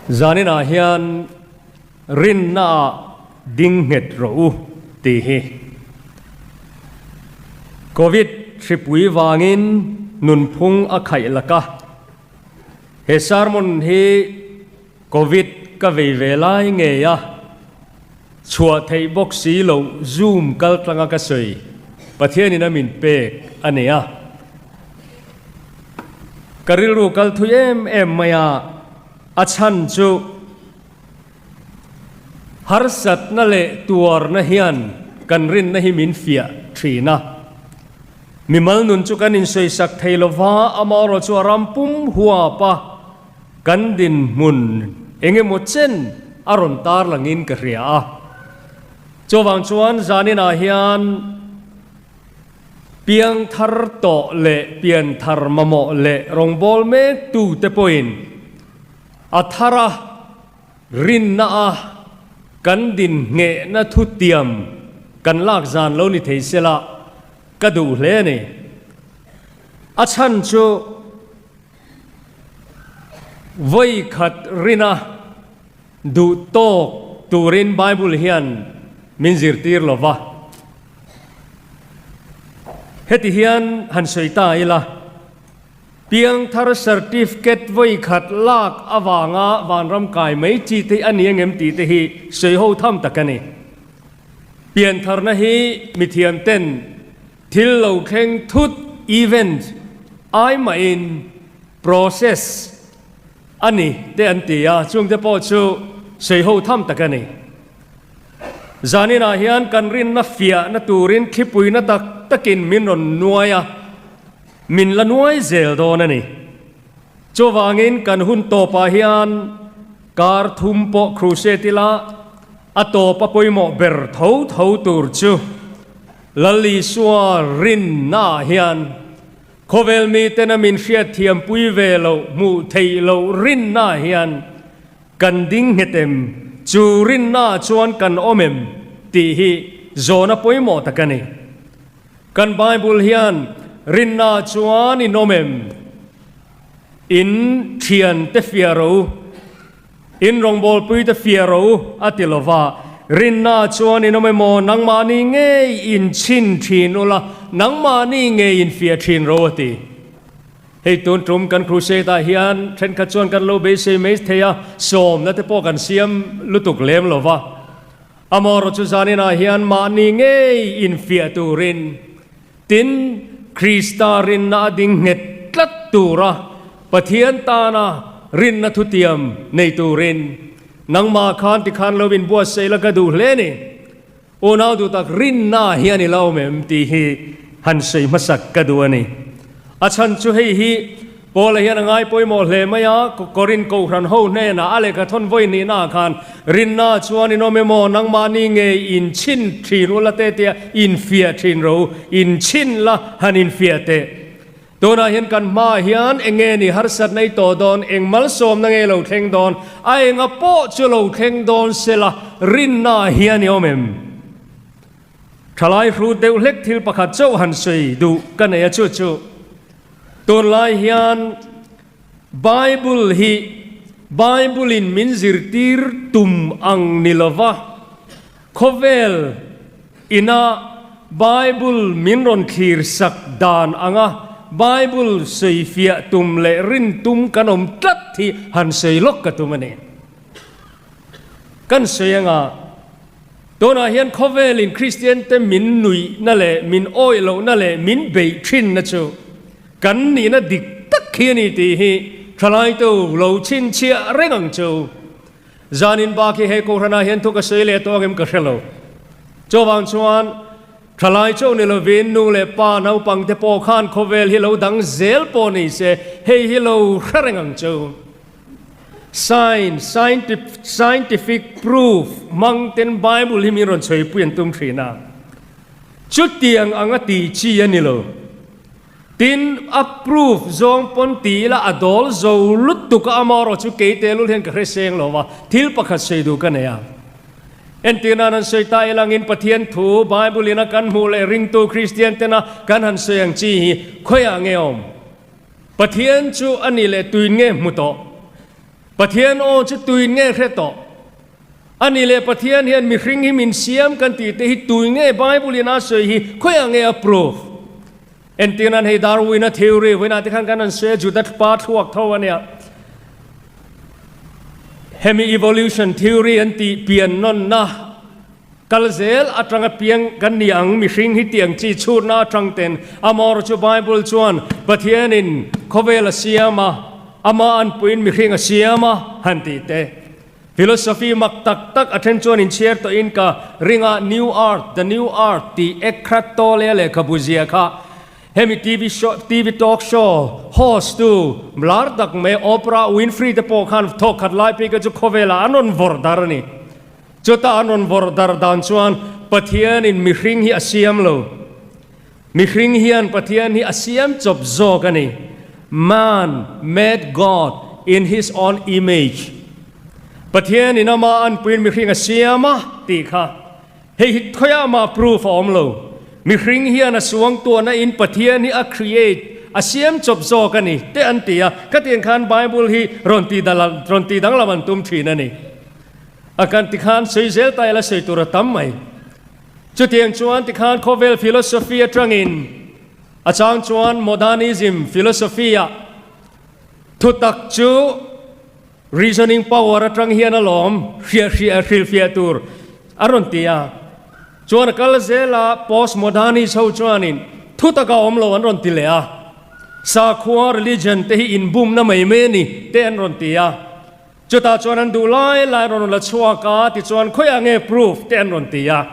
Zaninah hian rinnaah ding nghet rawh u tih hi Covid hripui vangin nunphung a khaih lak a. He sermon hi Covid ka vei ve lai ngei a, chhuah theih bawk si loh Zoom kal tlanga ka sawi Pathianin a min pek a ni a. Ka rilru kal thui em em mai a, a chhan chu harsatna leh tuarna hian kan rinna hi min fiah thin a. Mimal nun chu kan insawisak thei lova, amaherawhchu a ram pum huap a, Kan dinhmun eng emaw chen a rawn tarlangin ka hria a. Chuvang chuan zaninah hian piangthar tawh leh pianthar mamawh leh rawngbâwl mek tute pawhin a thara rinna a kan dinhnehna thutiam kan lak zan lo ni thei sela ka duh hle a ni. A chhan chu. Vawi khat rina duh tawk turin Bible hian min zirtir lo va. Heti hian han sawi ta ila, Piangthar certificate vawi khat lak avanga vanram kai mai chi te a ni angem tih te hi sawi ho tham tak a ni. Piantharna hi mithiam ten Thil lo thleng thut, event, ai mahin process a ni te an ti a, chungte pawh chu sawi ho tham tak a ni. Zaninah hian kan rinna fiahna turin thlipuina tak takin min rawn nuai a, min la nuai zel dawn a ni. Chuvangin kan hun tawpah hian kar thum pawh crusade ila a tawp a pawimawh ber tho tho tur chu Lal Isua rinnaah hian khawvel miten a min hriatthiampui ve loh, hmuh theih loh rinnaah hian kan ding nghet em, chu rinnaah chuan kan awm em tih hi zawhna pawimawh tak a ni. Kan Bible hian rinnaah chuan in awm em? In thiante fiah rawh u. In rawngbawlpuite fiah rawh u, a ti lo va. Rinna chuan in awm emaw, nangmahni ngei in chhin thin ula, nangmahni ngei in fiah thin rawh u, a ti. Hei tun tum kan crusade ah hian thenkhat chuan kan lo beisei mai thei a, sawmna te pawh kan siam lutuk lem lo va. Amaherawhchu chu zaninah hian mahni ngei in fiah turin, tin, Krista rinna a ding nghet tlat tura Pathian tana rinna thutiam nei turin nangmah khan tikhan lo inbuatsaih la ka duh hle ni. Unau duh tak rinna hian i lo awm em tih hi han sawi hmasak ka duh a ni. A chhan chu hei hi Paula hian a ngai pawimawh hle mai a, Korin Kohhran ho hnenah a lehkha thawn vawi hnihnaah khan, Rinna chuan in awm emaw, nangmahni nge in chhin thin ula te tia infiah thin ro, in chhin la han infiah teh. Tunah hian kan hmaah hian eng nge ni harsatna i tawh dawn, eng malsawmna nge lo thleng dawn, a enga pawh chu lo thleng dawn sela rinnaah hian i awm em? Thalai hrut deuh hlek thil pakhat chauh han sawi duh ka nei a chu chu tunlai hian Bible hi Bible in min zirtir tum ang ni lova khawvel ina Bible min rawn thlir sak dan anga Bible sawifiah tum leh rin tum kan awm tlat hi han sawi lawk ka tum a ni. Kan sawi anga tunah hian khawvelin Kristiante min nuihna leh min awih lohna leh min beih thinna chu kan nihna dik tak hi a ni tih hi thalaito lo chhinchhiah reng ang chu. Zanin bak hi he Kohhranah hian thu ka sawi leh tawk em ka hre lo. Chuvang chuan thalai chauh ni lovin nu leh pa naupangte pawh khan khawvel hi lo dang zel pawh ni se hei hi lo hre reng ang chu. Science, scientific proof hmang ten Bible hi min rawn chhuipui an tum thin a. Chutiang anga tih chi a ni lo. Tin, a proof zawng pawn ti ila a dawl zo lutuk a, amaherawh chu kei tehlul hian ka hre seng lo va, thil pakhat sawi duh ka nei a. Entir nan han sawi ta ilangin Pathian thu Bible in a kan hmuh leh ringtu Kristian tena kan han sawi ang chi hi khawiah nge awm? Pathian chu a nih leh tuin nge hmu tawh? Pathian aw chu tuin nge hre tawh? A ni leh Pathian hian mihring hi min siam kan tih te hi tui nge Bible in a sawi hi khawiah nge a proof? Entirnan hei Darwin-a theory vawiinah te khan kan han sawi a Juda pa thluak tho a nia. Hemi evolution theory an tih pian nawnna kal zel atanga piang kan ni ang mihring hi tiang chi chhutna atang ten amaherawh chu Bible chuan Pathianin khawvel a siam a, ama anpuiin mihring a siam a han tih te. Philosophy mak tak tak a then chuan inchhiar tawhin ka ring a, New Earth, The New Earth tih Eckhart Tolle-a lehkhabu zia kha hemi TV show, TV talk show host tu lar tak mai Oprah Winfrey te pawh khan thawk khat lai phei kha chu khawvelah an rawn vawrh dar a ni. Chuta an rawn vawrh dar dan chuan Pathianin mihring hi a siam lo. Mihring hian Pathian hi a siam chawp zawk a ni. Man made God in his own image. Pathian in ama anpuiin mihring a siam a tih kha. Hei hi khawiah mah proof a awm lo. Mihring hian a suangtuahna in Pathian hi a create, a siam chawp zawk a ni te an ti a. Khatiang khan Bible hi rawn ti rawn ti danglam an tum thin a ni. A kan ti khan sawi zel ta ila sawi tur a tam mai. Chutiang chuan tikhan khawvel philosophy atangin a chang chuan modernism philosophy-ah thutak chu reasoning power atang hian alawm hriah hriah hrilhfiah tur a rawn ti a. Chuan a kal zel a postmodernist ho chuanin thutak a awm lo an rawn ti leh a. Sakhua religion te hi inbumna mai mai a ni te an rawn ti a. Chutah chuan an duh lai lai rawn la chhuak a, tichuan khawiah nge proof te an rawn ti a.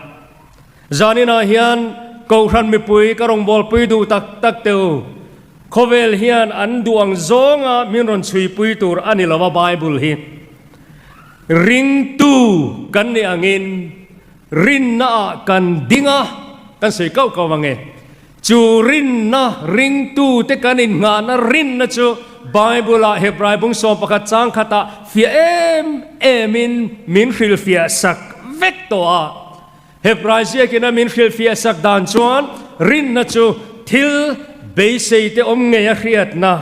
Zaninah hian Kohhran mipui ka rawngbawlpui duh tak tak teh u. Khawvel hian an duh ang zawnga min rawn chhuipui tur a ni lo a Bible hi ringtu kan nih angin rinnaah kan ding a, kan sawi kauh kauh ang e. Chu rinna ringtute kan innghahna rinna chu Bible-ah Hebrai bung 11 chang khatah fiah em emin min hrilhfiah sak vek tawh a. Hebrai ziakina min hrilhfiah sak dan chuan rinna chu thil beiseite awm ngei a hriatna,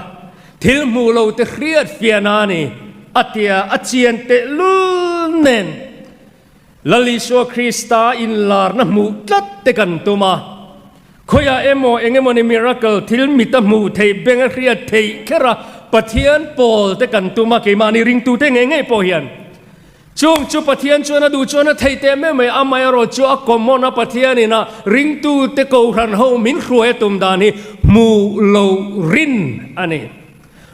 thil hmuh lote hriat fiahna a ni a tia a chian tehlul nen. Lal Isua Krista inlarna hmuh tlat te kan tum a, khawiah emaw eng emawni miracle thil mit a hmuh theih beng a hriat theih kher a Pathian pawl te kan tum a, keimahni ringtute ngei ngei pawh hian chung chu Pathian chuan a duh chuan a theih teh mai mai, amaherawh chu a common a Pathian ina ringtute kohhran ho min hruai a tum dan hi hmuh loh rin a ni.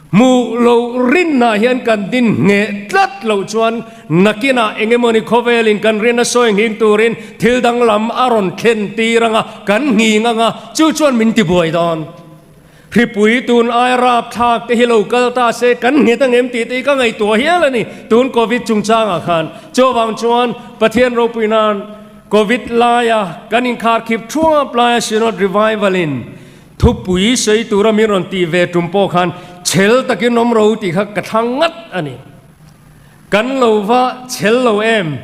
Hmuh loh rinnah hian kan din ngheh tlat loh chuan nakinah eng emawni khawvelin kan rin a sawi nghing turin thil danglam a rawn thlen tir ang a, kan nghing ang a, chu chuan min tibuai dawn. Hripui tun ai rapthlak te hi lo kal ta se kan nghet ang em tih te hi ka ngaihtuah hial a ni tun Covid chungchangah khan. Chuvang chuan Pathian ropui nan Covid laia kan inkharkhip thuap laia Synod Revival in Thupui sawi tura min rawn tih ve tum pawh khan chhel takin awm ro tih kha ka thlang ngat a ni. Kan lo va chhel lo em,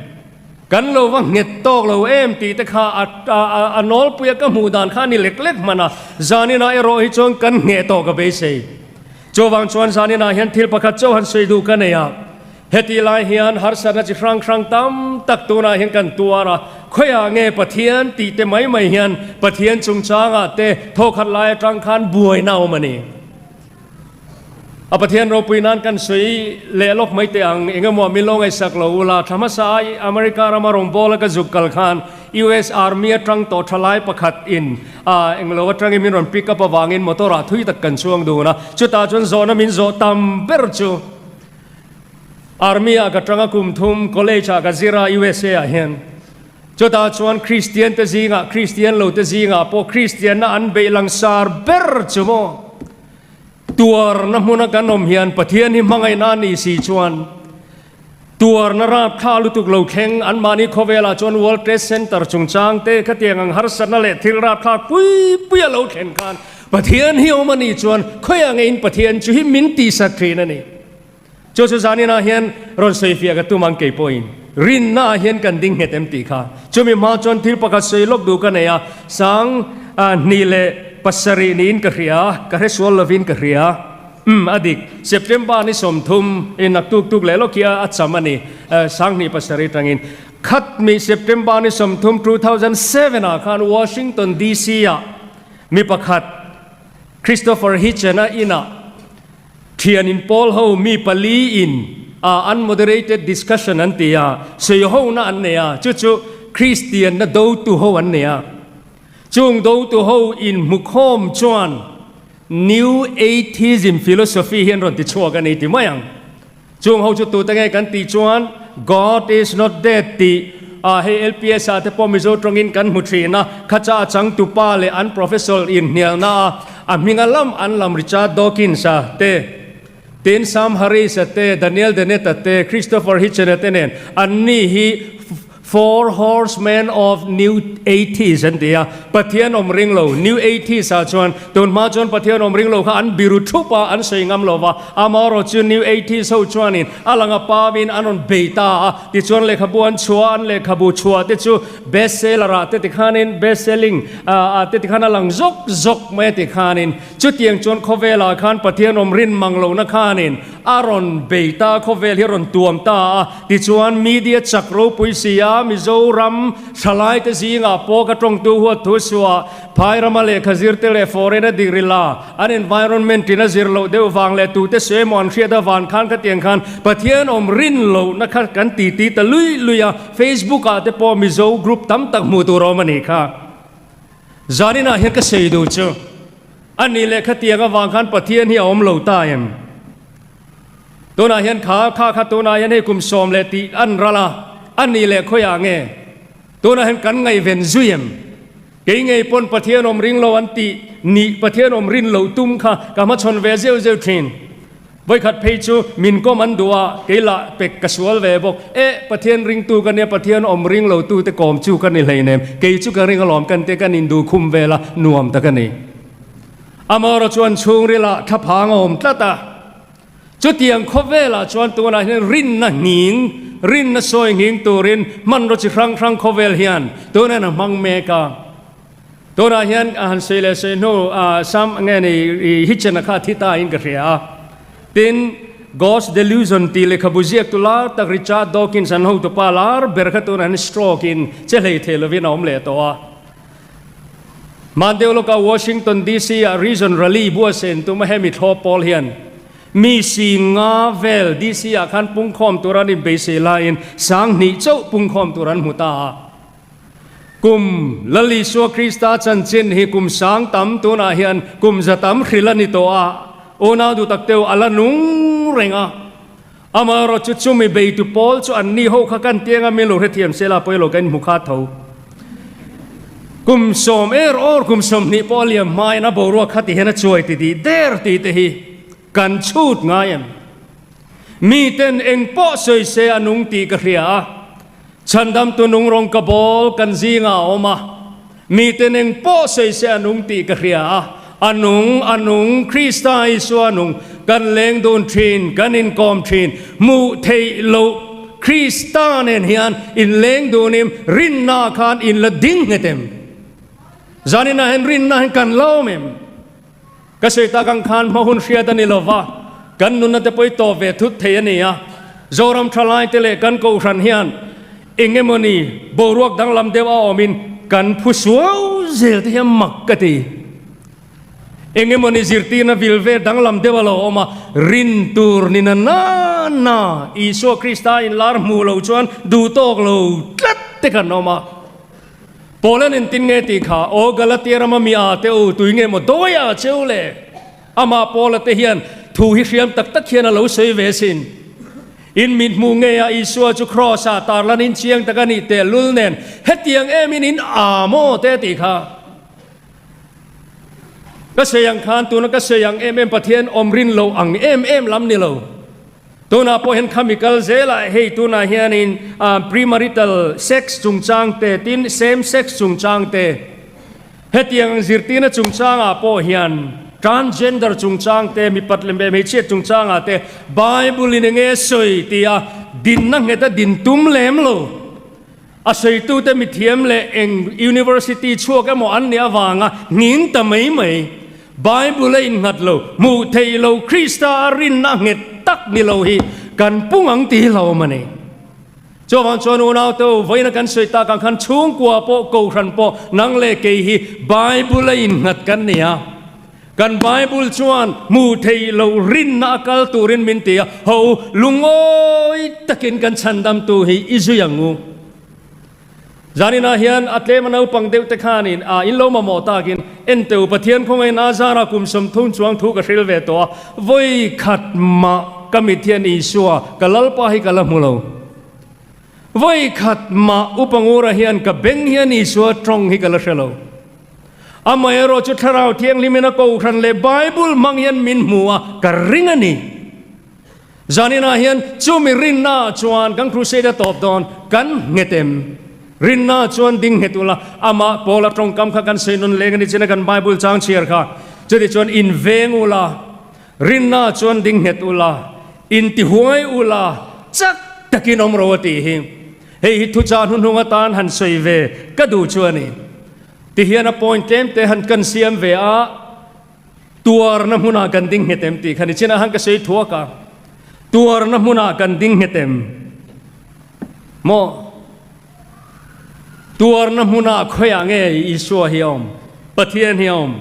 kan lo va nghet tawk lo em tih te kha a a nawlpuia ka hmuh dan kha a ni lek lek hman a, zaninah erawh hi chuan kan ngheh tawh ka beisei. Chuvang chuan zaninah hian thil pakhat chauh han sawi duh ka nei a, Hetih lai hian harsatna chi hrang hrang tam tak tunah hian kan tuar a, khawiah nge Pathian tih te mai mai hian Pathian chungchangah te thawkhat lai atang khan buaina a awm a ni. A Pathian ropui nan kan sawi leh lawk mai teh ang, engemaw min lo ngaihsak lo ula, thla hmasa ai America rama rawngbawla ka zuk kal khan US Army atang tawh tha lai pakhat in a englo atangin min rawn pick up avangin motor ah thui tak kan chuang dun a, chutah chuan zawhna min zawh tam ber chu Army ah ka tang a kum thum college ah ka zir a USA ah hian. Chutah chuan Kristian te zingah Kristian lo te zingah pawh Kristianna an beih langsar ber chu maw? Tuarna hmuna kan awm hian Pathian hi hmangaihna a nih si chuan tuarna rapthla lutuk lo thleng anmahni khawvelah chuan World Trade Center chungchang te khatiang ang harsatna leh thil rapthlak pui pui a lo thlen khan Pathian hi awm a nih chuan khawiah ngeiin Pathian chu hi min tihsak thin a ni. Chu chu zaninah hian rawn sawifiah ka tum ang kei pawhin rinnaah hian kan ding nghet em tih kha. Chumi hma chuan thil pakhat sawi lawk duh ka nei a, 27 niin ka hria, ka hre sual lovin ka hria. Umm a dik. September ni 30 in naktuk tuk leh lawk hi a cham a ni. 2007 tangin. Khat mi September ni 30 2007 ah khan Washington DC ah mi pakhat Christopher Hitchen-a inah thian in pawl ho mi pali in a unmoderated discussion an ti a, sawi hona an nei a, chu chu Kristianna dotu ho an nei a. Chung dotu ho inhmukhawm chuan New Atheism philosophy hi an rawn ti chhuak a ni ti mai ang. Chung ho chu tute nge kan tih chuan God is not dead tih a hei LPS ah te pawh Mizo tawngin kan hmu thin a, khacha a changtupa leh an professor inhnialna a a hminga lam an lam Richard Dawkins a te, tin Sam Harris a te, Daniel Dennett a te, Christopher Hitchens a te nen anni hi Four Horsemen of New Atheist an ti a, Pathian awm ring lo, New Atheist ah chuan tun hma chuan Pathian awm ring lo kha an biru thup a, an sawi ngam lo va, amaherawh chu New Atheist ho chuanin a lang a pawin an rawn bei ta a, tichuan lehkhabu an chhuah a, an lehkhabu chhuah te chu best seller ah te tikhanin best selling ah te tikhan a lang zawk zawk mai a tikhanin chutiang chuan khawvelah khan Pathian awm rin mang lohna khanin a rawn bei ta, khawvel hi a rawn tuam ta a. Tichuan, media chak ropui si a, Mizoram thalaite zingah pawh ka tawngtu huat thu suah, phai rama lehkha zirte leh foreign a degree la, an environment in a zir loh deuh vang leh tute sawi emaw an hriat avang khan khatiang khan Pathian awm rin lohna kha kan titi ta lui lui a, Facebook ah te pawh Mizo group tam tak hmuh tur a awm a nih kha. Zaninah hian ka sawi duh chu a nih leh khatiang avang khan Pathian hi a awm lo ta em? Tunah hian kha kha kha tunah hian hei kum sawm leh tih an ral a, a nih leh khawiah nge? Tunah hian kan ngaihven zui em? Kei ngei pawn Pathian awm ring lo an tih nih Pathian awm rin loh tum kha ka hmachhawn ve zeuh zeuh thin. Vawikhat phei chu min kawm an duh a, kei lah pek ka sual ve bawk. Eh, Pathian ringtu ka nia, Pathian awm ring lo tute kawm chu ka ni hleinem, kei chu ka ring alawm kan tia kan induhkhum vel a, nuam tak a ni. Amaherawh chuan chhungrilah thlaphang a awm tlat a. Chutiang khawvelah chuan tunah hian rinna nghing, rinna sawi nghing turin hmanraw chi hrang hrang khawvel hian tunah hian a hmang mek a. Tunah hian a han sawi leh sawi hnu Sam nge ni Hitchen-a kha a thi ta in ka hria a. Tin, Ghost Delusion tih lehkhabu ziaktu lar tak Richard Dawkins an hotupa lar ber kha tunah hian stroke in che hlei thei lovin a awm leh tawh a. Hman deuh lawkah Washington DC ah Reason Rally buatsaih tum a hemi thlawp pawl hian mi si nga vel DC ah khan pungkhawm tur an inbeisei laiin 2000 chauh pungkhawm tur an hmu ta a. Kum Lal Isua Krista chanchin hi kum sang tam tunah hian kum za tam hrilh a ni tawh a, unau duh tak teuh a la nung reng a. Amaherawh chu chumi beitu pawl chu anni ho kha kan tiang a min lo hrethiam se la pawilo ka inhmu kha tho. Kum sawm er awr kum 20 pawh a liam hmain a boruak kha ti hian a chuai ti dih der tih te hi kan chhut ngai em? Miten eng pawh sawi se a nung tih ka hria a, chhandamtu nungrawng ka bawl kan zingah a awm a, Miten eng pawh sawi se a nung tih ka hria a, a nung, a nung, Krista Isua nung, kan leng dun thin, kan inkawm thin, hmuh theih loh Krista nen hian in leng dunim rinna khan in la ding nghet em? Zaninah hian rinna hian kan la awm em? Ka sawi tak ang khan hma hun hriat a ni lo va, kan nunna te pawh i tawp ve thut thei a ni a. Zoram thalaite leh kan Kohhran hian eng emawni boruak danglam deuh a awmin kan phu suau zel te hian mak ka ti. Eng emawni zirtirna vil vel danglam deuh a lo awm a, rin tur ni na na na Isua Krista inlar hmuh loh chuan duh tawk lo tlat te kan awm a. Paula nen tin nge tih kha, Aw Galatia rama mi a te u, tui nge maw dawi a cheu le? Amah Paula te hian thu hi hriam tak tak hian a lo sawi ve asin. In mit hmuh nge a Isua chu Kraws ah tarlan in chiang tak a nih teh lul nen hetiang em in in a maw te tih kha. Ka sawi ang khan tuna ka sawi ang em em Pathian awm rin lo ang em em lam ni lo. Tunah pawh hian khami kal zelah hei tunah hianin premarital sex chungchang te tin same sex chungchang te hetiang zirtirna chungchangah pawh hian transgender chungchang te mipat leh hmeichhiat chungchangah te Bible in enge sawi tia dinna ngheta din tum lem lo. A sawitute mithiam leh eng university chhuak emaw an nih avanga nghing ta mai mai. Bible a innghat lo, hmuh theih lo Krista a rinna nghet tak ni lo hi kan pung ang ti hlauhawm a ni. Chuvang chuan unaute u, vawiina kan sawi tak ang khan chhungkua pawh, kohhran pawh, nang leh kei hi Bible a innghat kan ni a. Kan Bible chuan hmuh theih loh rinna a kal turin min ti a, ho lungawi takin kan chhandamtu hi i zui ang u. Zaninah hian a tlema naupang deuh te khanin a in lo mamawh takin en teu Pathian khawngaih na zara kum 30 chuang thu ka hril ve tawh a, vawi khat mah ka mit hian Isua ka Lalpa hi ka la hmu lo. Vawi khat mah Upa Ngura hian ka beng hian Isua tawng hi ka la hre lo. Amaherawh chu Thlarau Thianghlimin a Kohhran leh Bible hmang hian min hmu a, ka ring a ni. Zaninah hian chumi rinnaah chuan kan crusade a tawp dawn, kan nghet em? Rinnaah chuan ding nghet ula, amah Paula tawngkam kha kan sawi nawn leng a ni chin a kan Bible chang chhiar kha. Chuti chuan inveng ula, rinnaah chuan ding nghet ula, intihuai ula, chak takin awm ro a tih hi. Hei hi thuchah hnuhnung atan han sawi ve ka duh chu a ni. Tihian a point tlem te han kan siam ve a. Tuarna hmunah kan ding nghet em tih kha ni chinah han ka sawi thuak a, tuarna hmunah kan ding nghet em maw? Tuarna hmunah khawiah nge Isua hi a awm, Pathian hi a awm?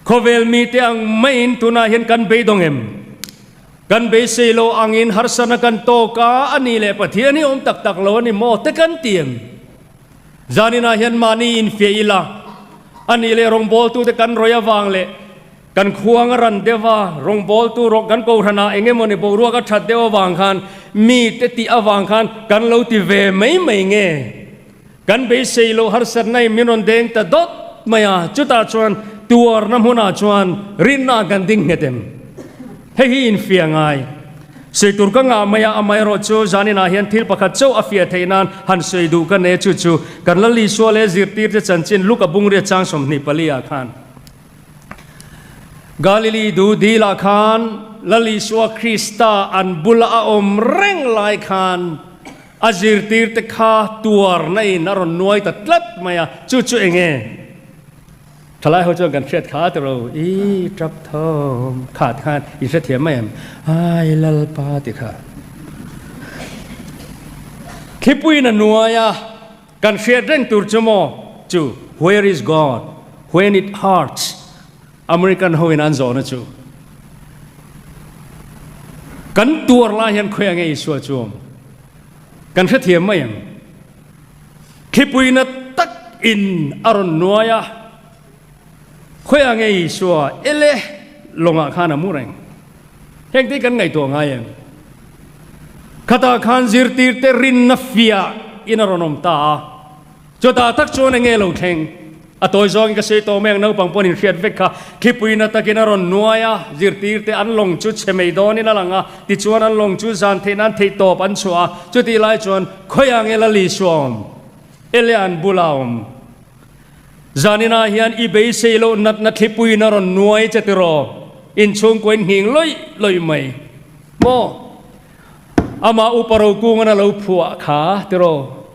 Khawvel mite ang maiin tunah hian kan beidawng em? Kan beisei lo angin harsatna kan tawk a, a nih leh Pathian hi awm tak tak lo a ni maw te kan ti em? Zaninah hian mahni infiah ila, a nih leh rawngbawltute kan rawih avang leh kan khuang a ran deuh a, rawngbawltu rawng kan kohhranah eng emawni boruak a that deuh avang khan mite tih avang khan kan lo ti ve mai mai nge? Kan beisei loh harsatna in min rawn deng ta dawt mai a, chutah chuan tuarna hmunah chuan rinna kan ding nghet em? Hei hi infiah ngai. Sawi tur ka ngah mai a, amaherawh chu zaninah hian thil pakhat chauh a fiah theih nan han sawi duh ka nei a, chu chu kan Lal Isua leh zirtirte chanchin Luka bungria chang 24 ah khan Galili du dilah khan Lal Isua Krista an bula a awm reng lai khan a zirtirte kha tuarna in a rawn nuai ta tlat mai a, chu chu eng nge? Thalai ho chuan kan hriat kha ti ro, i tap thawm kha ti khan in hrethiam mai em? Ai Lalpa ti kha. Thlipuiin a nuai a, kan hriat reng tur chu maw chu Where is God when it hurts? American ho in an zawhna chu. Kan tuar lai hian khawi ange Isua chu awm? Kan hrethiam mai em? Thlipuina tak in a rawn nuai a, khawiah nge Isua ele lawngah khan a mu reng? Heng te hi kan ngaihtuah ngai em? Khatah khan zirtirte rinna fiah in a rawn awm ta a, chutah tak chuan enge lo thleng? A tawi zawngin ka sawi tawh mai ang, naupang pawhin in hriat vek kha. Thlipuina takin a rawn nuai a, zirtirte an lawng chu chhe mai dawnin a lang a, tichuan an lawng chu zan theih nan theih tawp an chhuah a, chutih lai chuan khawiah nge Lal Isua a awm? Ele an bulah a awm. Zaninah hian i beisei loh natna thlipuiin a rawn nuai che tiraw? Inchhungkua in nghing lawih lawih mai maw? Amah upa rokungan a lo phuah kha tiraw?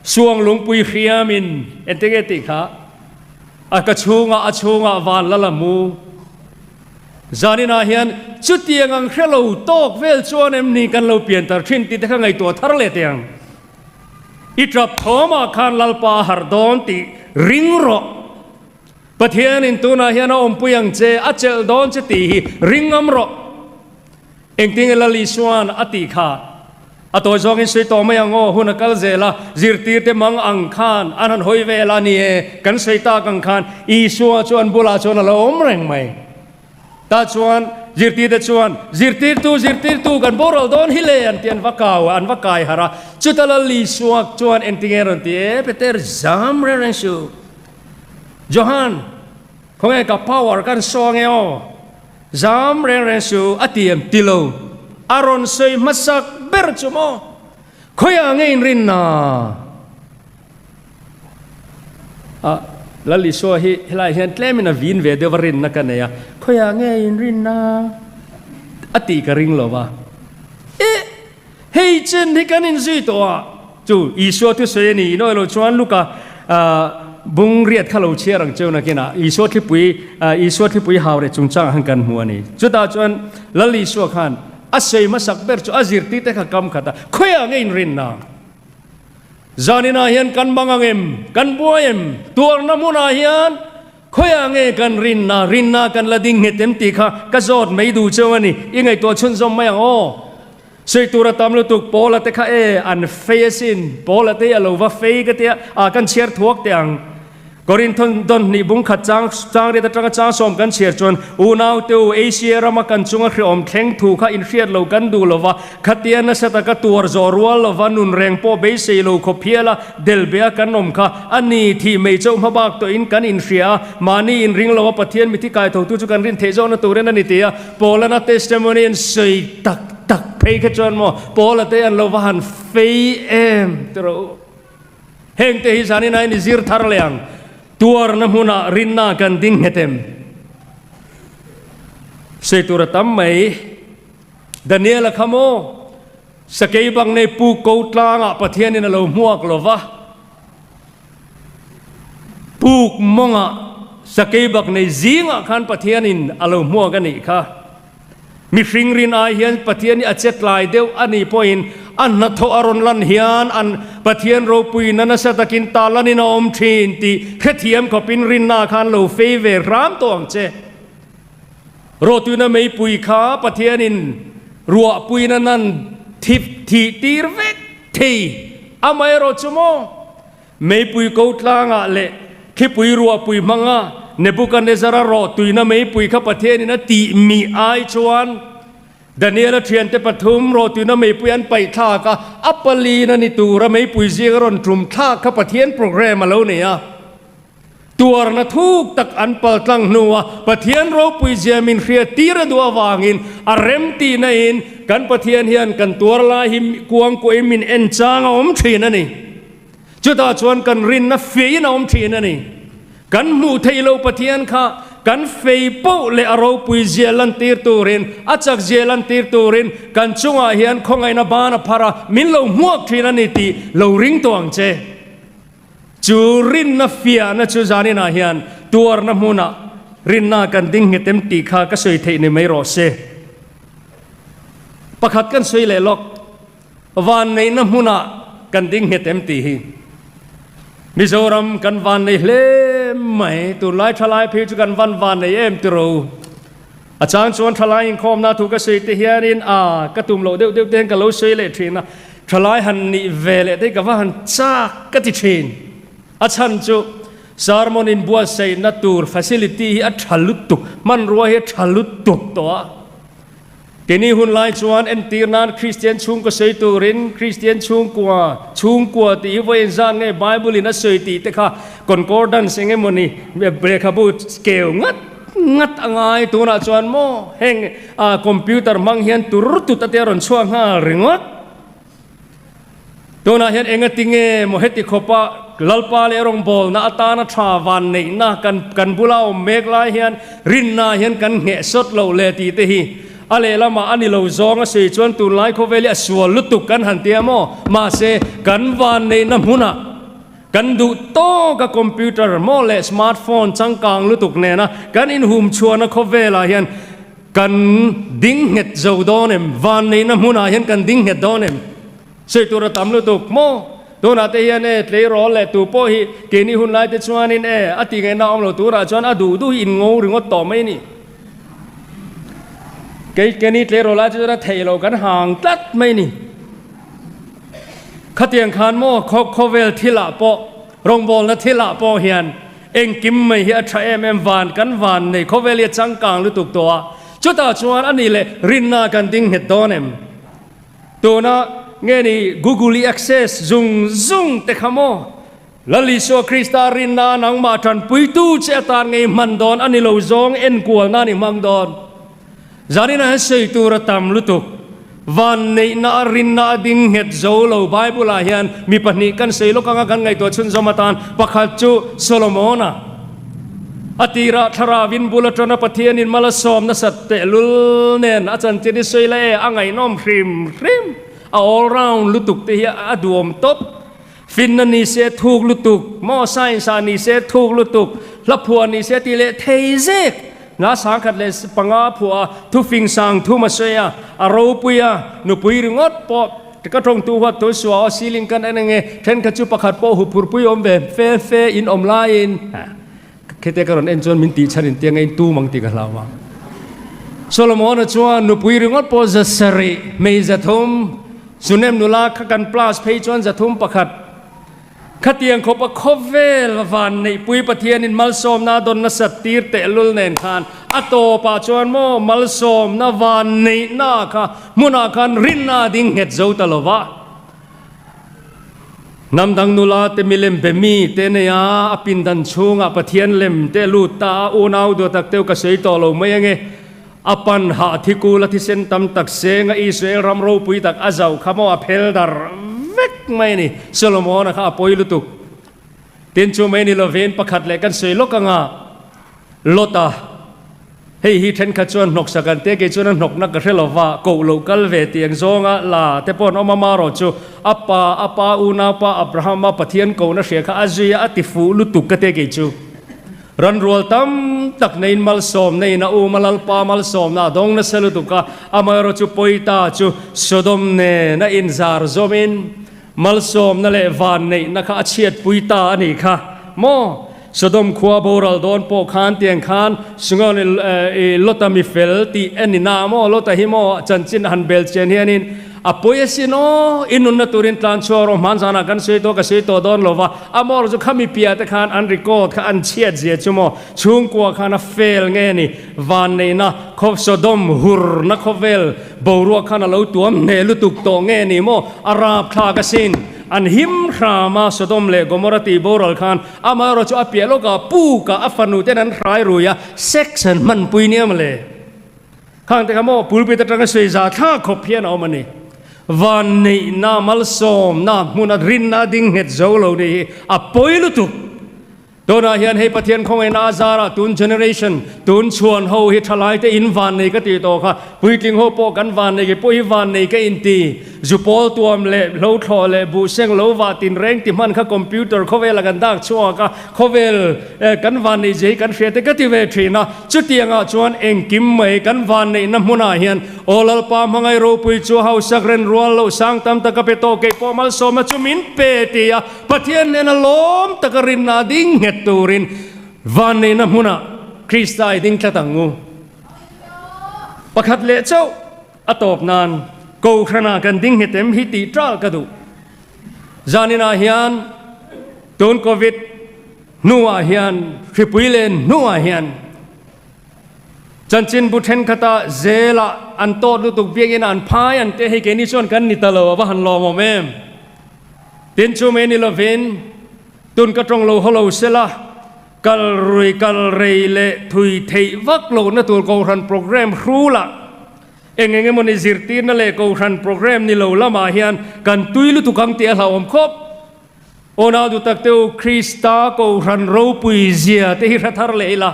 Suang lungpui hriamin engtin nge tih kha a ka chhungah a chhungah van la la mu. Zaninah hian chutiang ang hre lo tawk vel chuan em ni kan lo pian tar thin tih te kha ngaihtuah thar leh teh ang. I tap thawmah khan Lalpa a harh dawn tih ring rawh. Pathianin tunah hian a awmpui ang che, a chelh dawn che tih hi ring ngam rawh. Engtin nge Lal Isua'n a tih kha? A tawi zawngin sawi tawh mai ang aw, hun a kal zel a, zirtirte mang ang khan an han hawi vel a ni e, kan sawi tak ang khan Isua chu an bulah chuan a lo awm reng mai. Tah chuan zirtirte chuan, Zirtirtu, zirtirtu, kan boral dawn hi le an ti, an va kau a, an va kai harh a. Chuta Lal Isua chuan engtin nge a rawn ti e, Peter, zam reng reng suh. Johan, khawnge ka power kan saw ange aw? Zam reng reng su a ti em? Ti lo. A rawn sawi hmasak ber chu maw? Khawiah nge in rinna? A, Lal Isua hi helaiah hian tlemin a vin ve deuh a rinna ka nei a. Khawiah nge in rinna? A tih ka ring lo va. Eh! Hei chen hi kan inzui tawh a. Chu Isua thusawi a ni. Inawih lo chuan Luka, ah. Bung riat kha lo chhiar ang cheu nakinah Isua thlipui, Isua thlipui hau reh chungchangah khan kan hmu a ni. Chutah chuan Lal Isua khan a sawi hmasak ber chu a zirtirte kha kam khat a, Khawiah nge inrinna? Zaninah hian kan bang ang em? Kan buai em? Tuarna hmunah hian khawiah nge kan rinna? Rinna kan la ding nghet em tih kha ka zawt mai duh cheu a ni. I ngaihtuah chhunzawm mai ang aw. Sawi tur a tam lutuk, Paula te kha e, an fei asin, Paula te hi a lo va fei ka tia, ah kan chhiar thuak teh ang. Korinthon dawn hnih bung khat chang chang riat atanga chang sawm kan chhiar chuan, Unau te u, Asia rama kan chunga hrehawm thleng thu kha inhriat lo kan duh lo va, khatia nasa taka tuar zawh rual lo va nun reng pawh beisei lo khawp hiala delbea kan awm kha a ni, thih mei chauh hma bak tawhin kan inhria a, mahni inring lo a Pathian mithi kaithotu chu kan rin theih zawhna turin a ni ti a, Paulana testimony an sawi tak tak phei kha chuan maw Paula te an lo va han fei em ti rawh u. Heng te hi zanin a in zir thar leh ang. Tuarna hmunah rinna kan ding nghet em? Sawi tur a tam mai. Daniela kha maw sakei bang nei puk ko tlangah Pathianin a lo hmuak lo va. Puk mawngah sakei bak nei zingah khan Pathianin a lo hmuak a nih kha. Mihring rin ai hian Pathian hi a che tlai deuh a nih pawhin a hnathawh a rawn lan hian an Pathian ropuina nasa takin ta lanin a awm thin tih hrethiam khawpin rinna khan lo fei ve hram tawh ang che. Rawtuina meipui kha Pathianin ruahpuina nan thip thih tir vek thei. Amaherawh chu maw, meipui ko tlangah leh thlipui ruahpui hmanga Nebukanezzara rawhtuina meipui kha Pathianin a tih mih ai chuan Daniela thiante pathum rawhtuina meipui an paih thlak a, a palin a ni tura meipui zinga rawn tum thlak kha Pathian program a lo nei a. Tuarna thuk tak an paltlang hnua Pathian ropui zia min hriat tir a duh avangin a rem tihna in kan Pathian hian kan tuar lai hi kuangkuahin min en chang a awm thin a ni. Chutah chuan kan rinna feiin a awm thin a ni. Kan hmuh theih loh Pathian kha kan fei poh leh a ropui zia lantir turin, a chak zia lantir turin kan chungah hian khawngaihna ban a phar a, min lo hmuak thin a ni tih lo ring tawh ang che. Chu rinna fiahna chu zaninah hian tuarna hmunah rinna kan ding nghet em tih kha ka sawi theih ni mai rawh se. Pakhat kan sawi leh lawk, vanneihna hmunah kan ding nghet em tih hi. Mizoram kan vannei hle mai, tunlai thalai phei chu kan van vannei em tiro. A chang chuan thalai inkhawmna thu ka sawi te hianin a ka tum loh deuh deuh te hian ka lo sawi leh thin a, thalai han nih ve leh te hi ka va han chak ka ti thin. A chhan chu sermon inbuatsaihna tur facility hi a tha lutuk, hmanrua hi a tha lutuk tawh a. Keini hun lai chuan entir nan Kristian chhungkaw sawi turin Kristian chhungkua, chhungkua tih hi vawiin zan nge Bible in a sawi tih te kha concordance eng emawni lehkhabu keu ngat ngat a ngai tunah chuan maw heng computer hmang hian tur tut a te a rawn chhuak nghal ringawt. Tunah hian engati nge maw heti khawpa Lalpa leh rawngbawlna atana tha van neihna kan kan bula awm mek lai hian rinna hian kan ngheh sawt loh le tih te hi a lehlamah a ni lo zawng a sawi chuan tunlai khawvel hi a sual lutuk kan han tia maw? Mahse kan van neihna hmunah kan duh tawk a computer maw leh smartphone changkang lutuk nena kan inhum chhuahna khawvelah hian Kan ding nghet zo dawn em? Vanneihna hmunah hian kan ding nghet dawn em? Sawi tur a tam lutuk maw? Tunah te hian e, tleirawl leh tu pawh hi keini hun lai te chuanin e, a tih ngaihna awm lo turah chuan a duh duh hi in ngo ringawt tawh mai a ni. Kei keini tleirawl lai te chuan a theih loh kan hang tlat mai a ni. Khatiang khan maw khawvel thilah pawh rawngbawlna thilah pawh hian Engkim mai hi a tha em em van kan van nei khawvel hi a changkang lutuk tawh a, chutah chuan a nih leh rinna kan ding nghet dawn em? Tuna nge ni Google i access zung zung te kha maw? Lal Isua Krista rinna nangmah tanpuitu che atan ngei hman dawn a ni lo zawng enkual nan i hmang dawn. Zanin ah hian sawi tur a tam lutuk. Van neihna a rinna a ding nghet zo lo Bible ah hian mi pahnih kan sawi lawk anga kan ngaihtuah chhunzawm atan pakhat chu Solomona a tirah thlarauin bul atana Pathianin mal a sawm nasat tehlul nen a chanchin i sawi la e a ngaihnawm hrim hrim a all round lutuk te hi a duhawm tawp. Finna ni se thuk lutuk, maw science ah ni se thuk lutuk, hla phuah ni se tih leh thei zek. Hla 1005 phuah a, thufing sang thum a sawi a, a ropui a, nupui ringawt pawh ka tawngtu huat thu suah aw ceiling kan en ange, thenkhat chu pakhat pawh huphurpui awm ve fe fe in awm laiin khete ka rawn en chuan min tih chhan in tiang a in tum ang tih ka hlau a. Solomon-a chuan nupui ringawt pawh 700, hmei 300, Sunem nula kha kan plus phei chuan 301. Khatiang khawpa khawvel van neihpui Pathianin malsawmna a dawn nasat tir tehlul nen khan a tawpah chuan maw malsawmna van neihna kha hmunah khan rinna a ding nghet zo ta lo va. Hnam dang nula te milem be mi te nei a, a pindan chhungah Pathian lem te a lut ta a, unau duatak teu ka sawi tawh lo mai ange. A pan hah thikul a thisen tam tak senga Israel ram ropui tak a zauh kha maw a phel dar vek mai a ni. Solomon-a kha a pawi lutuk. Tin chu mai ni lovin pakhat leh kan sawi lawk anga Lot-a hei hi thenkhat chuan hnawksak an tia kei chuan a hnawkna ka hre lova koh loh kal ve tih ang zawnga la te pawh an awm a marawh chu a pa a pa unaupa Abraham-a Pathian kohna hria kha a zui a a ti fuh lutuk ka tia kei chu. Ranrual tam tak neiin malsawmna in a um a, Lalpa malsawmna a dawng nasa lutuk a, amaherawh chu Pawita chu Sodom nen a inzar zawmin malsawmna leh vanneihna kha a chhiatpui ta a nih kha maw? Sodom khua boral dawn pawh khan tiang khan Sungawn i Lota mi fel tih a ni na maw? Lota hi maw chanchin a han bel chian hianin A pawi asin aw, i nunna turin tlan chhuak rawh, hman zanah kan sawi tawh, ka sawi tawh dawn lo va, a mawr chu khami piah te khan an record kha an chhiat zia chu maw, chhungkua khan a fail nge ni, vanneihna khaw Sodom hurna khawvel boruak khan a lo tuam hneh lutuk tawh nge ni maw, a rapthlak asin, an him hram a, Sodom leh Gomorrah tih boral khan amaherawh chu a piah lawkah pukah a fanu ten an hrai rui a, sex an hmanpui nia mawle. Khang te kha maw pulpit atanga sawi za thla khawp hian a awm a ni. Van neihna, malsawmna, hmuna rinna ding nghet zo lo ni hi a pawi lutuk. Tunah hian hei Pathian khawngaihna a zarah tun generation, tun chhuan ho hi thalai te in van nei ka tih tawh kha, puitling ho pawh kan van nei, kei pawh hi van nei ka inti. Zu pawl tuam leh hlo thlawh leh buh seng lo vah tin reng ti hman kha computer khawvela kan dak chhuak a, khawvel kan vanneih zia hi kan hria te ka ti ve thin a. Chutiangah chuan engkim mai kan vanneihna hmunah hian Aw Lalpa hmangaih ropui chu hausak ren rual loh sang tam tak a pe tawh kei pawh malsawmna chu min pe ti a, Pathian nena lawm taka rinna ding nghet turin vanneihna hmunah Krista i ding tlat ang u. Pakhat leh chauh. A tawp nan Kohhranah kan ding nghet em hi tih ṭal ka duh. Zaninah hian tun Covid hnuah hian hripui len hnuah hian chanchinbu ṭhenkhata zelah an tawt lutuk biakin an phai an teh hei keini chuan kan ni ta lo a va han lawmawm em. Tin chu mai ni lovin tun ka ṭawng lo haw lo sela Kal rui kal rei leh thui theih vak lohna tur Kohhran programme hrulah eng eng emawni zirtirna leh Kohhran programme ni lo lamah hian kan tui lutuk ang tih a hlauhawm khawp. Aw nau duh tak te u, Krista Kohhran ropui zia te hi hre thar leh ila.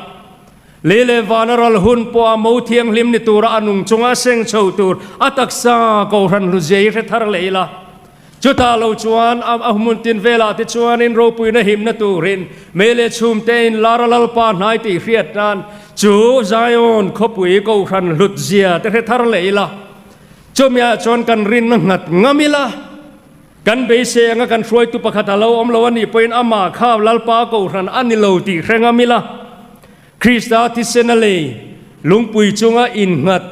Lei leh vana ral hun pawha mo thianghlim ni tura a nung chunga seng chho tur a taksa Kohhran hlutzia hi hre thar leh ila. Chutah lo chuan a hmun tin velah te chuanin ropuina himna turin mei leh chhum tein Lara Lalpa hnai tih hriat nan chu Zion khawpui Kohhran hlut zia te hre thar leh ila. Chumiah chuan kan rinna nghat ngam ila, kan beisei anga kan hruaitu pakhat a lo awm lo a nih pawhin amah kha Lalpa Kohhran a ni lo tih hre ngam ila. Krista thisena lei lungpui chunga innghat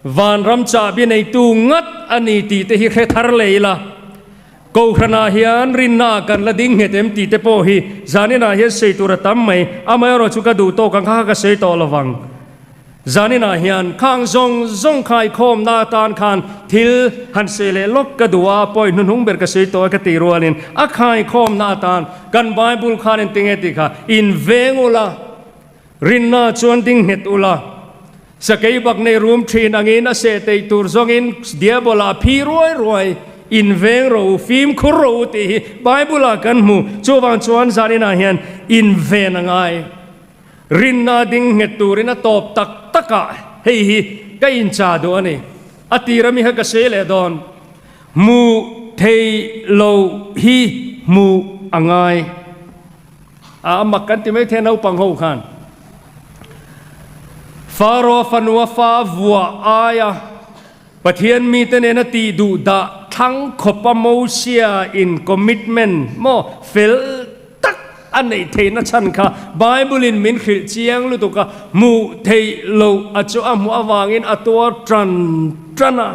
vanram chahbi neitu ngat a ni tih te hi hre thar leh ila. Kohhranah hian rinna kan la ding nghet em tih te pawh hi zaninah hian sawi tur a tam mai, amaherawh chu ka duh tawk ang kha kha ka sawi tawh lovang. Zaninah hian khang zawng zawng khaikhawmna atan khan thil han sawi leh lawk ka duh a, point hnuhnung ber ka sawi tawh e ka tih rualin a khaikhawmna atan Kan Bible khan engtinge tih kha in veng ula, rinna chuan ding nghet ula, sakei bak nei rum thin angin a seh teih tur zawngin diabola a phi ruai ruai, in veng rawh u, fimkhur rawh u tih hi Bible ah kan hmu. Chuvang chuan zaninah hian in ven a ngai. Rinna ding nghet turin a tawp tak takah hei hi ka incha duh a ni. A tir ami kha ka sawi leh dawn. Hmuh theih loh hi. hmuh a ngai. A mak kan ti mai thei a naupang ho khan. Pharaoh fanua fa vuah aia Pathian mite nena tih duh dah thlang khawpa Mosia in commitment maw fel tak a neih theihna chhan kha Bible in min hrilh chiang lutuk a, hmuh theih loh a chu a hmuh avangin a tuar tan tan a.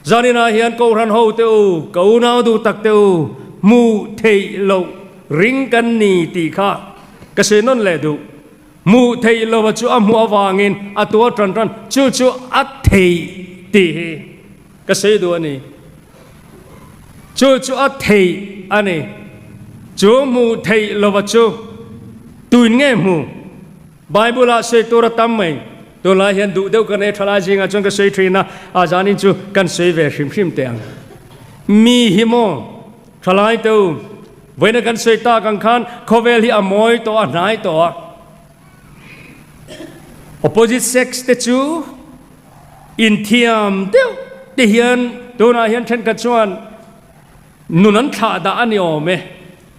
Zaninah hian Kohhran ho te u, ka unau duh tak te u, hmuh theih loh ring kan ni tih kha ka sawi nawn leh duh. Hmuh theih lova chu a hmuh avangin a tuar tan tan, chu chu a theih tih hi ka sawi duh a ni. Chu chu a theih a ni. Chu hmuh theih lova chu tuin nge hmu? Bible-ah sawi tur a tam mai. Tunlai hian duh deuh ka nei tha lai zingah chuan ka sawi thin a, a zanin chu kan sawi ve hrim hrim teh ang. Mi hi maw? Thalai te u, vawiina kan sawi tak ang khan khawvel hi a mawi tawh a, hnai tawh a. Opposite sex te chu inthiam deuh te hian tunah hian thenkhat chuan nun an thlah dah a ni awm e.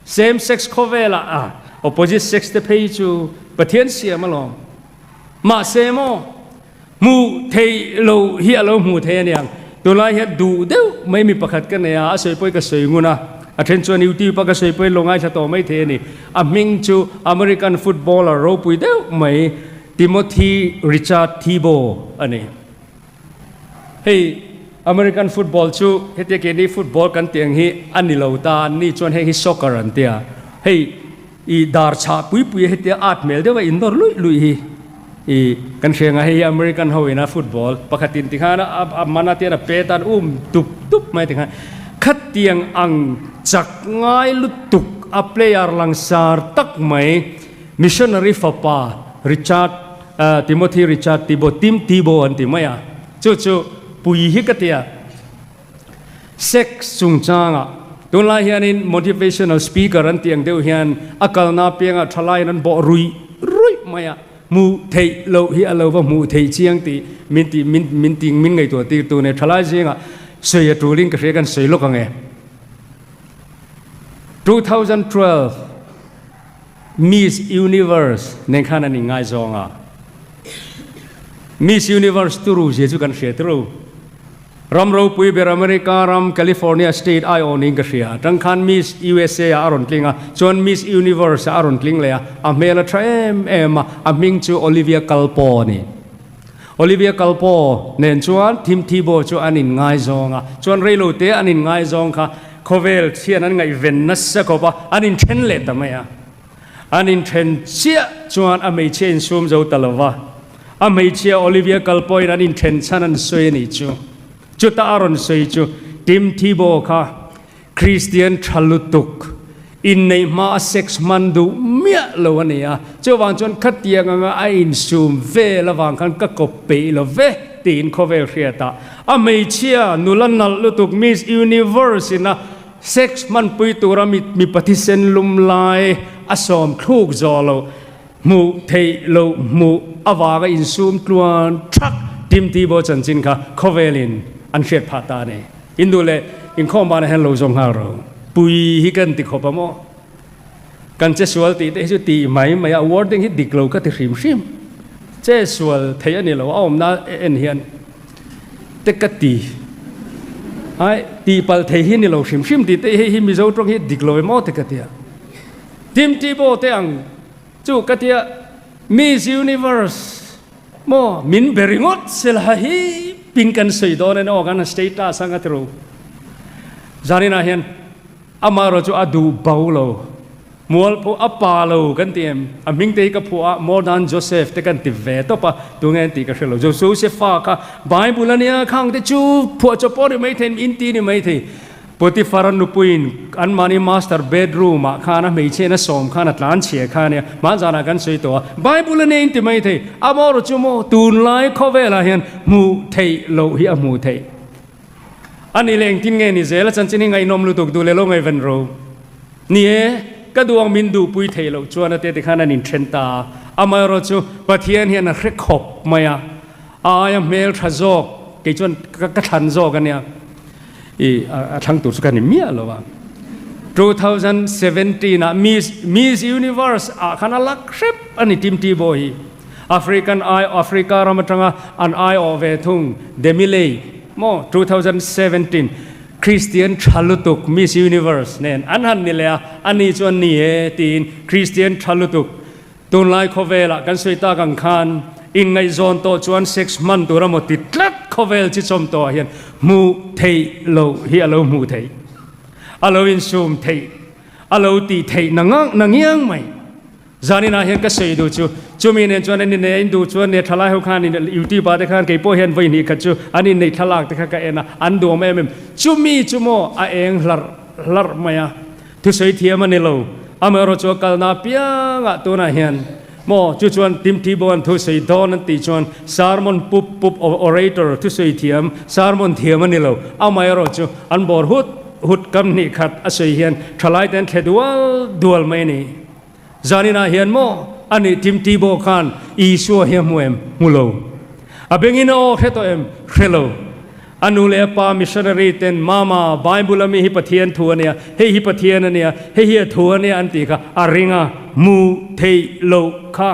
Same sex khawvelah a opposite sex te phei chu Pathian siam alawm. Mahse maw? Hmuh theih loh hi a lo hmuh thei a niang. Tunlai hian duh deuh mai mi pakhat ka nei a, a sawi pawhin ka sawi ngun a, a then chuan YouTube a ka sawi pawhin lo ngaithla tawh mai thei a ni. A hming chu American footballer ropui deuh mai Timothy Richard Tebow a ni. Hei American football chu hetia keini football kan tih ang hi a ni lo ta, an ni chuan heng hi soccer an tia. Hei I dar chhah pui pui hetia at hmel deuh a innawr luih luih hi i kan hria nga hei hi American ho ina football pakhat in tikhan a man a tian a pet a an um tup tup mai tikhan khatiang ang chak ngai lutuk a player langsar tak mai missionary fapa Richard Timothy Richard Tebow Tim Tebow an ti mai a chu chu pui hi ka tia. Sex chungchangah tunlai hianin motivational speaker an tih ang deuh hian a kalna apiangah thalaiin an bawh ruih ruih mai a, hmuh theih loh hi a lo va hmuh theih chiang tih min tih min min tih min ngaihtuah tir tu nia thalai zingah sawi a tulin ka hria kan sawi lawk ang e. 2012 Miss Universe nen khan an inngaizawng a, Miss Universe turu zia chu kan hria turu. Ram ropui ber America ram California state aiawnin ka hria. Atang khan Miss USA ah a rawn tling a, chuan Miss Universe ah a rawn tling leh a, a hmel a tha em em a, a hming chu Olivia Culpo a ni. Olivia Culpo nen chuan Tim Tebow chu an inngaizawng a, chuan reilo te an inngaizawng kha khawvel thian an ngaihven nasa khawp a, an inthen leh ta mai a. An inthen chiah chuan a hmeichhia insum zo ta lo va. A hmeichhia Olivia kal pawhin an inthen chhan an sawi a nih chu. Chuta a rawn sawi chu Tim Tebow kha Kristian tha lutuk, inneih hma a sex hman duh miah lo a ni a, chuvang chuan khatiang anga a insum vel avang khan ka kawp peih lo ve tiin khawvel hriatah a hmeichhia nula nalh lutuk Miss Universe ina sex hmanpui tura mipa thisen lum lai a sawm thluk zawh loh Hmuh theih loh hmuh avanga insum tluan thak Tim Tebow chanchin kha khawvelin an hriat phah ta a ni. In duh leh inkhawm banah hian lo zawng nghal ro. Pui hi kan ti khawp a maw? Kan che sual tih te hi chu tih mai mai a, wording hi dik lo ka ti hrim hrim. Che sual theih a ni lo, a awmna en hian te ka ti. Ai, tih palh thei hi ni lo hrim hrim tih te hi Mizo tawng hi dik lo em aw te ka ti a. Tim Tebow te ang chu ka tia Miss Universe maw min be ringawt sela hi pin kan sawi dawn en aw kan status anga tiro zaninah hian amaherawh chu a duh bo lo mual pawh a pa lo kan ti em a hming te hi ka phuah a Modern Joseph te kan ti ve tawp a tunge an tih ka hre lo Josepha kha Bible ania khang te chu phuah chawp pawh ni maithei in ti ni maithei Potiphar-a nupuiin anmahni master bedroom ah khan a hmeichhiain a sawm khan a tlan chhia kha ania, hmanzanah kan sawi tawh a, Bible a nei in ti mai thei, a maw chu maw tunlai khawvelah hian hmuh theih loh hi a hmuh theih a ni leh engtin nge ni zel a chanchin hi ngaihnawm lutuk duh leh lo ngaihven ro ni e, ka duh ang min duhpui theih loh chuan a te tikhan an inthen ta a, amaherawh chu Pathian hian a hre khawp mai a, a aia hmeltha zawk kei chuan ka thlan zawk a nia. I a thlang tur chu ka ni miah lo a. 2017 ah Miss Miss Universe ah khan a lak hrep a ni Tim Tebow hi. African ai Africa ram atanga an aiawh ve thung Demi Leigh maw 2017 Christian tha lutuk Miss Universe nen an han ni leh a, ani chuan ni e tiin Christian tha lutuk Tunlai khawvelah kan sawi tak ang khan inngaihzawn tawh chuan sex hman tur emaw ti tlat khawvel chi chawm tawhah hian hmuh theih loh hi a lo hmuh theih, a lo insum theih, a lo tih theih na ngang na ngiang mai. Zaninah hian ka sawi duh chu chumi nen chuan an innei a induh chuan nia thalai ho khan YouTube ah te khan kei pawh hian vawi hnih khat chu an inneih thlalak te kha ka en a, an duhawm em em. Chumi chu maw a eng hlarh hlarh mai a. Thusawi thiam a ni lo. Amaherawh chu a kalna apiangah tunah hian maw chu chuan Tim Tebow-a'n thusawi dawn an tih chuan sermon pup pup orator thusawi thiam sermon thiam a ni lo. Amaherawh chu an bawr hut hut kam hnih khat a sawi hian thalaite an thle dual dual mai a ni. Zaninah hian maw a nih Tim Tebow khan Isua hi a hmu em? Hmu lo. A bengin a aw hre tawh em? Hre lo. A nu leh a pa missionary ten Mama, Bible a mi hi Pathian thu a nia, hei hi Pathian a nia, hei hi a thu a nia an tih kha a ring a, hmu theih loh kha.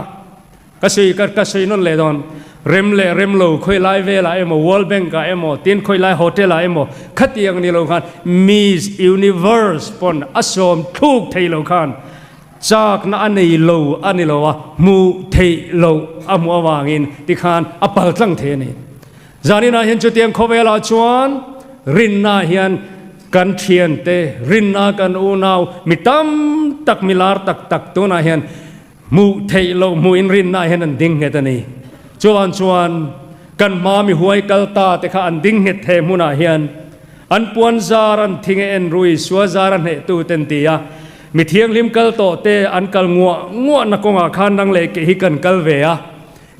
Ka sawi ka ka sawi nawn leh dawn. Rem leh rem lo khawi lai velah emaw World Bank ah emaw tin khawi lai hotel ah emaw khatiang ni lo khan Miss Universe pawn a sawm thluk thei lo khan chakna a nei lo a ni lo a, hmuh theih loh a hmuh avangin tikhan a paltlang thei a ni. Zaninah hian chutiang khawvelah chuan rinna hian kan thiante, rinna kan unau mi tam tak, mi lar tak tak tunah hian hmuh theih loh hmuhin rinna hian an ding nghet a ni. Chuan chuan kan hma mi huai kal ta te kha an ding nghet the hmunah hian an puan zar an thing e en rui sua zar a hnehtu ten ti a, mi thianghlim kal tawh te an kal nguah nguahna kawngah khan nang leh keh hi kan kal ve a.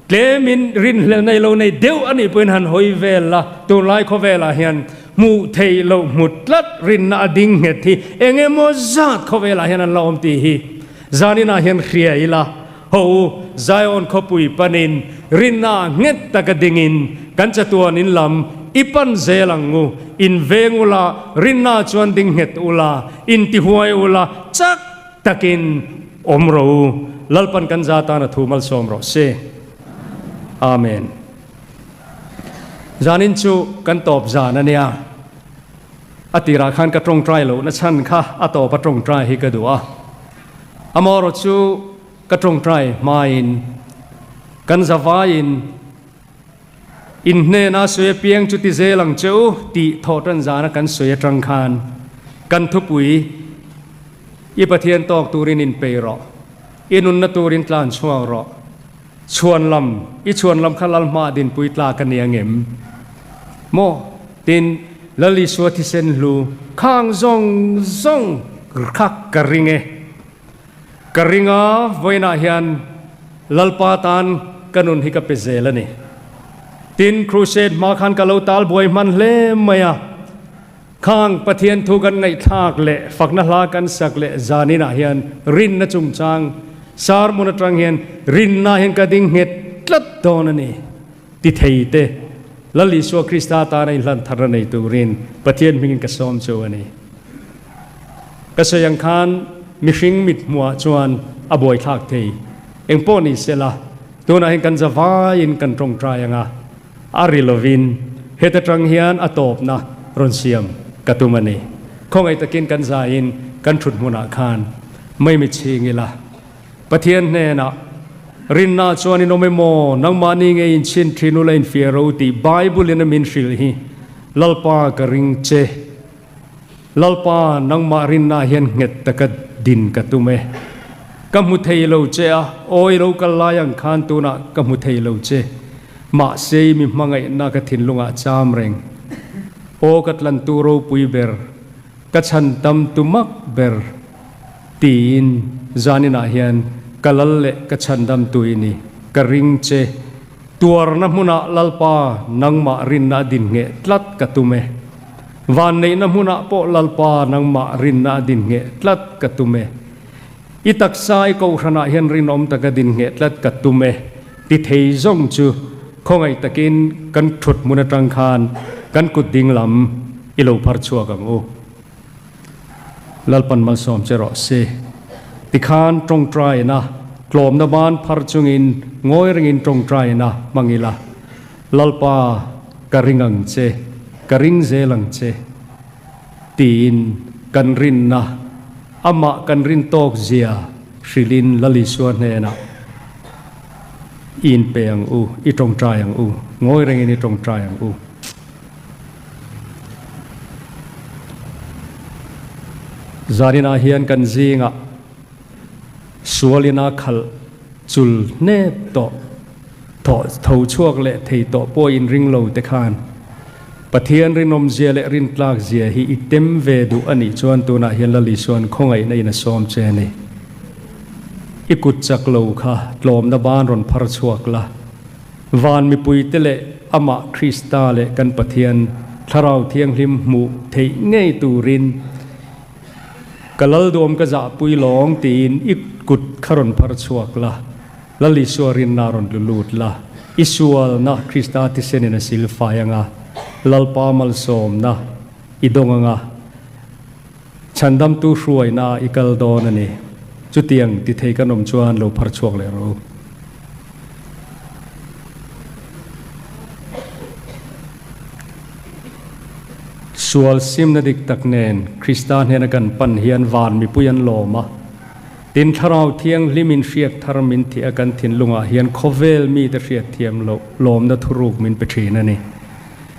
Tlemin rinhlelh nei lo nei deuh a nih pawhin han hawi vel la, tunlai khawvelah hian hmuh theih loh hmu tlat rinna a ding nghet hi eng emaw zat khawvelah hian an la awm tih hi zaninah hian hria ila, ho u, Zion khawpui panin rinna ah nghet taka dingin kan chatuan in lam i pan zel ang u, in veng ula, rinna chuan ding nghet ula, intihuai ula, chak Takin awm rawh u, Lalpan kan za tan a thu malsawm rawh se. Amen. Zanin chu kan tawp zan a nia. A tirah khan ka tawngtai lohna chhan kha a tawp a tawngtai hi ka duh a. Amaherawh chu ka tawngtai hmain kan zavaiin In hnena sawi apiang chu ti zel ang che u tih thawhtan zana kan sawi atang khan kan thupui i Pathian tawk turin inpei rawh, i nunna turin tlan chhuak rawh, chhuan lam i chhuan lam kha lal hmaah dinpui tlak a ni ang em? Maw? Tin, Lal Isua thisen hlu khang zawng zawng kha ka ring e. Ka ring a, vawiinah hian Lalpa tan ka nun hi ka pe zel a ni. Tin, crusade hma khan ka lo tal buai hman hle mai a, khang Pathian thu kan ngaihthlak leh fakna hla kan sak leh zaninah hian rinna chungchang sermon atang hian rinna hian ka ding nghet tlat dawn a ni ti thei te Lal Isua Krista tana inhlan tharna nei turin Pathian hmingin ka sawm chu a ni. Ka sawi ang khan mihring mit hmuhah chuan a buaithlak thei. Eng pawh ni sela, tunah hian kan za vaiin kan tawngtai ang a, a ri lovin heta tang hian a tawpna rawn siam ka tum a ni. Khawngaih takin kan zaiin kan thut hmunah khan maimi chhing ila, Pathian hnenah, Rinna chuan in awm emaw, nangmahni nge in chhin thin ula infiah ro tih Bible-in a min hrilh hi Lalpa ka ring che. Lalpa, nangmah rinna hian nghet taka din ka tum e. Ka hmu thei lo che a, awi lo kal lai ang khan tunah ka hmu thei lo che. Mahse i mi hmangaihna ka thinlungah cham reng. Aw ka tlantu ropui ber, ka chhan tam tu mak ber tiin zaninah hian ka lal leh ka chhandamtu i ni, ka ring che. Tuarna hmunah Lalpa nangmah rinna a din ngheh tlat ka tum e. Vanneihna hmunah pawh Lalpa nangmah rinna a din ngheh tlat ka tum e. I taksa i kohhranah hian rinawm taka din ngheh tlat ka tum e. Ti thei zawng chu khawngaih takin kan thut hmun atang khan kan kut ding lam i lo phar chhuak ang u. Lalpan malsawm che rawh se. Tikhan tawngtaina tlawmna ban phar chungin ngawi rengin tawngtaina hmang ila, Lalpa ka ring ang che, ka ring zel ang che tiin kan rinna, amah kan rin tawk zia hrilhin Lal Isua hnenah i inpe ang u, i tawngtai ang u, ngawi rengin i tawngtai ang u. Zaninah hian kan zingah sualin a khalh chul hnep tawh, thawh tho chhuak leh thei tawh pawh inring lo te khan Pathian rinawmzia leh rintlakzia hi i tem ve duh a nih chuan tunah hian Lal Isuan khawngaihna in a sawm che a ni. I kut chak lo kha tlawmna ban rawn phar chhuak la. Van mipuite leh Amah Krista leh kan Pathian Thlarau Thianghlim hmuh theih ngei turin ka Lalduam ka zahpui lawng tiin i kut kha rawn phar chhuak la, Lal Isua rinna rawn tlu lut la, i sualna Krista thisenin a silfai anga, Lalpa malsawmna i dawng anga, Chhandamtu hruaina i kal dawn a ni. Chutiang ti thei kan awm chuan lo phar chhuak leh rawh u. Sual simna dik tak nen Krista hnena kan pan hian van mipui an lawm a. Tin, Thlarau Thianghlimin hriak thar min thih a kan thinlungah hian khawvel mite hriat thiam loh lawmna thuruk min pe thin a ni.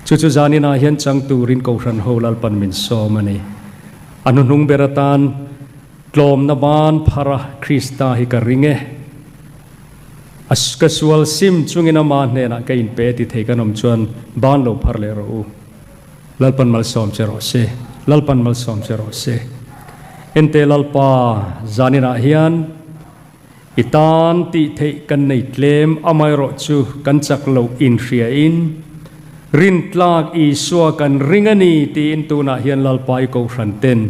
Chu chu zaninah hian chang turin Kohhran ho Lalpan min sawm a ni. A hnuhnung ber atan tlawmna ban phara Krista hi ka ring e. A ka sual sim chungin ama hnenah ka inpe ti thei kan awm chuan ban lo phar leh rawh u. Lalpan malsawm che rawh se. Lalpan malsawm che rawh se. Ente Lalpa zaninah hian I tan tih theih kan nei tlem amaherawh chu kan chak loh inhriain rintlak Isua kan ring a ni tiin tunah hian Lalpa i Kohhran ten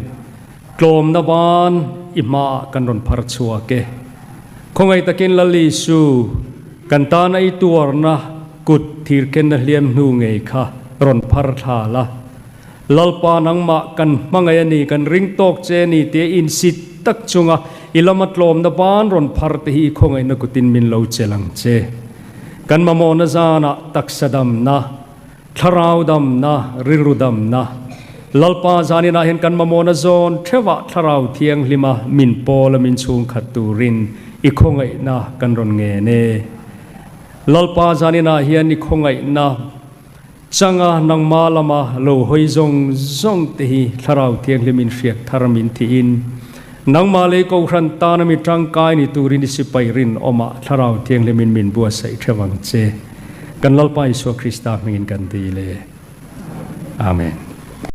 tlawmna ban i hmaah kan rawn phar chhuak e. Khawngaih takin Lal Isu kan tana i tuarna kut thirkenna hliam hnu ngei kha rawn phar thla la. Lalpa nangmah kan hmangaih a ni, kan ring tawk che a ni tia insit tak chunga i lama tlawmna ban rawn phar te hi i khawngaihna kutin min lo chelh ang che. Kan mamawhna zanah taksa damna, thlarau damna, rilru damna. Lalpa zaninah hian kan mamawhna zawn theuhah thlarau thianghlima min pawla min chhungkhat turin i khawngaihna kan rawn ngen e. Lalpa zaninah hian i khawngaihna Changa nangma lama lo hawi zawng zawng te hi Thlarau Thianghlim in hriat thar min thihin, nangma lei Kohhran tana mi tangkai ni turin i sipai rinawmah Thlarau Thianghlim in min buatsaih theuh ang che. Kan Lalpa Isua Krista hmingin kan dil e. Amen.